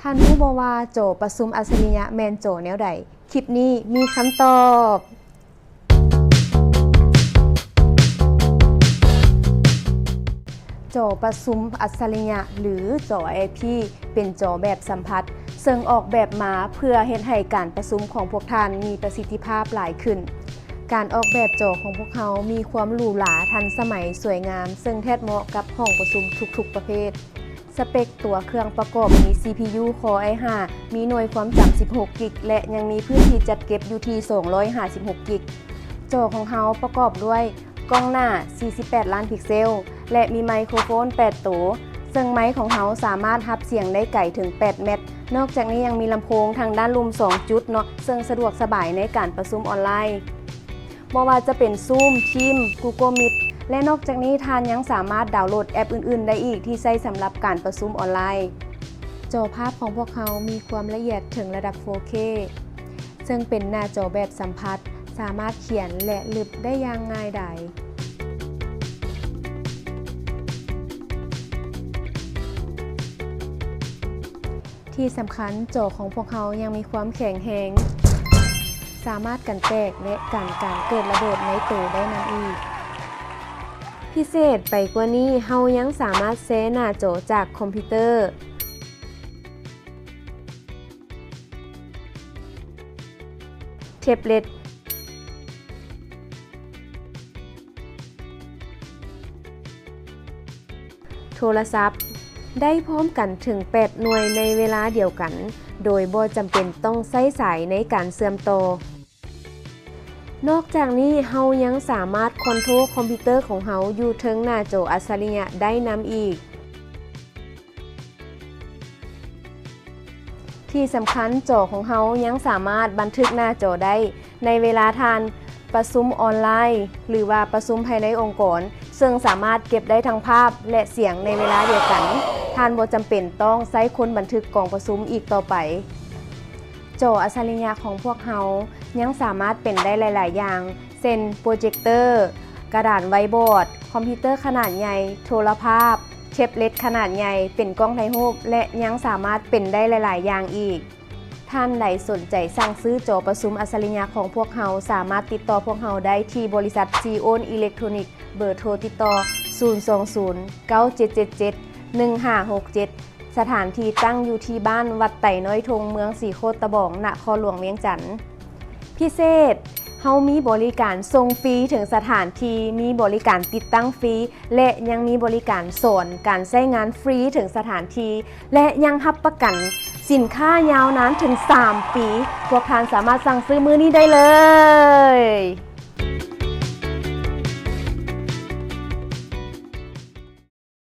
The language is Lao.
ທ່ານຮູ້ບໍ່ວ່າຈໍປະຊຸມອັດສະລິຍະແມ່ນຈໍແນວໃດ? ຄລິບນີ້ມີຄຳຕອບ. ຈໍປະຊຸມອັດສະລິຍະ ຫຼື ຈໍ ໄອພີ ເປັນຈໍແບບສຳຜັດ ເຊິ່ງອອກແບບມາເພື່ອເຮັດໃຫ້ການປະຊຸມຂອງພວກທ່ານມີປະສິດທິພາບຫຼາຍຂຶ້ນ. ການອອກແບບຈໍຂອງພວກເຮົາມີຄວາມຫຼູຫຼາ, ທັນສະໄໝ, ສວຍງາມ, ເຊິ່ງແທດເໝາະກັບຫ້ອງປະຊຸມທຸກໆປະເພດ. ສະເປັກຕົວເຄື່ອງປະກອບມີ ຊີພີຢູ ຄໍໄອຫ້າ ມີໜ່ວຍຄວາມຈຳສິບຫົກກິກ ແລະ ຍັງມີພື້ນທີ່ຈັດເກັບຢູ່ທີ່ສອງຮ້ອຍຫ້າສິບຫົກກິກ. ຈໍຂອງເຮົາປະກອບດ້ວຍ ກ້ອງໜ້າສີ່ສິບແປດລ້ານພິກເຊວ ແລະ ມີໄມໂຄຣໂຟນແປດໂຕ, ເຊິ່ງໄມຂອງເຮົາສາມາດຮັບສຽງໄດ້ໄກເຖິງແປດແມັດ. ນອກຈາກນີ້ຍັງມີລຳໂພງທາງດ້ານລຸ່ມສອງຈຸດເນາະ, ເຊິ່ງສະດວກສະບາຍໃນການປະຊຸມອອນລາຍ ບໍ່ວ່າຈະເປັນ ຊູມ, ທີມ, ກູໂກມິດ ແລະ ນອກຈາກນີ້ທ່ານຍັງສາມາດດາວໂຫຼດແອັບອື່ນໆໄດ້ອີກທີ່ໃຊ້ສຳລັບການປະຊຸມອອນລາຍ. ຈໍພາບຂອງພວກເຮົາມີຄວາມລະອຽດເຖິງລະດັບ ໂຟເຄ ເຊິ່ງເປັນໜ້າຈໍແບບສຳຜັດ, ສາມາດຂຽນ ແລະ ລຶບໄດ້ຢ່າງງ່າຍດາຍ. ທີ່ສຳຄັນ, ຈໍຂອງພວກເຮົາຍັງມີຄວາມແຂງແຮງ, ສາມາດກັນແຕກ ແລະ ກັນການເກີດລະເບີດໃນໂຕໄດ້ນຳອີກ. ພິເສດໄປກວ່ານີ້, ເຮົາຍັງສາມາດແຊໜ້າຈໍຈາກຄອມພິວເຕີ, ແທັບເລັດ, ໂທລະສັບ ໄດ້ພ້ອມກັນເຖິງແປດໜ່ວຍໃນເວລາດຽວກັນ, ໂດຍບໍ່ຈຳເປັນຕ້ອງໃຊ້ສາຍໃນການເຊື່ອມຕໍ່. ນອກຈາກນີ້, ເຮົາຍັງສາມາດຄອນໂທຣຄອມພິວເຕີຂອງເຮົາຢູ່ເທິງໜ້າຈໍອັດສະລິຍະໄດ້ນຳອີກ. ທີ່ສຳຄັນ, ຈໍຂອງເຮົາຍັງສາມາດບັນທຶກໜ້າຈໍໄດ້ໃນເວລາທ່ານປະຊຸມອອນລາຍ ຫຼືວ່າປະຊຸມພາຍໃນອົງກອນ, ເຊິ່ງສາມາດເກັບໄດ້ທັງພາບ ແລະ ສຽງໃນເວລາດຽວກັນ. ທ່ານບໍ່ຈຳເປັນຕ້ອງໃຊ້ຄົນບັນທຶກກອງປະຊຸມອີກຕໍ່ໄປ. ຈໍອັດສະລິຍະຂອງພວກເຮົາຍັງສາມາດເປັນໄດ້ຫຼາຍໆຢ່າງ ເຊັ່ນ ໂປຣເຈັກເຕີ, ກະດານໄວບອດ, ຄອມພິວເຕີຂະໜາດໃຫຍ່, ໂທລະພາບ, ແທັບເລັດຂະໜາດໃຫຍ່, ເປັນກ້ອງຖ່າຍຮູບ ແລະ ຍັງສາມາດເປັນໄດ້ຫຼາຍໆຢ່າງອີກ. ທ່ານໃດສົນໃຈສັ່ງຊື້ຈໍປະຊຸມອັດສະລິຍະຂອງພວກເຮົາ, ສາມາດຕິດຕໍ່ພວກເຮົາໄດ້ທີ່ບໍລິສັດ ຊີໂອນ ອີເລັກໂທນິກ, ເບີໂທຕິດຕໍ່ ສູນສອງສູນ ເກົ້າເຈັດເຈັດເຈັດ ໜຶ່ງຫ້າຫົກເຈັດ. ສະຖານທີ່ຕັ້ງຢູ່ທີ່ບ້ານວັດໄຕນ້ອຍທົງ, ເມືອງສີໂຄດຕະບອງ, ນະຄອນຫຼວງວຽງຈັນ. ພິເສດ, ເຮົາມີບໍລິການສົ່ງຟຣີເຖິງສະຖານທີ່, ມີບໍລິການຕິດຕັ້ງຟຣີ ແລະ ຍັງມີບໍລິການສອນການໃຊ້ງານຟຣີເຖິງສະຖານທີ່ ແລະ ຍັງຮັບປະກັນສິນຄ້າຍາວນານເຖິງສາມປີ. ພວກທ່ານສາມາດສັ່ງຊື້ມື້ນີ້ໄດ້ເລີຍ.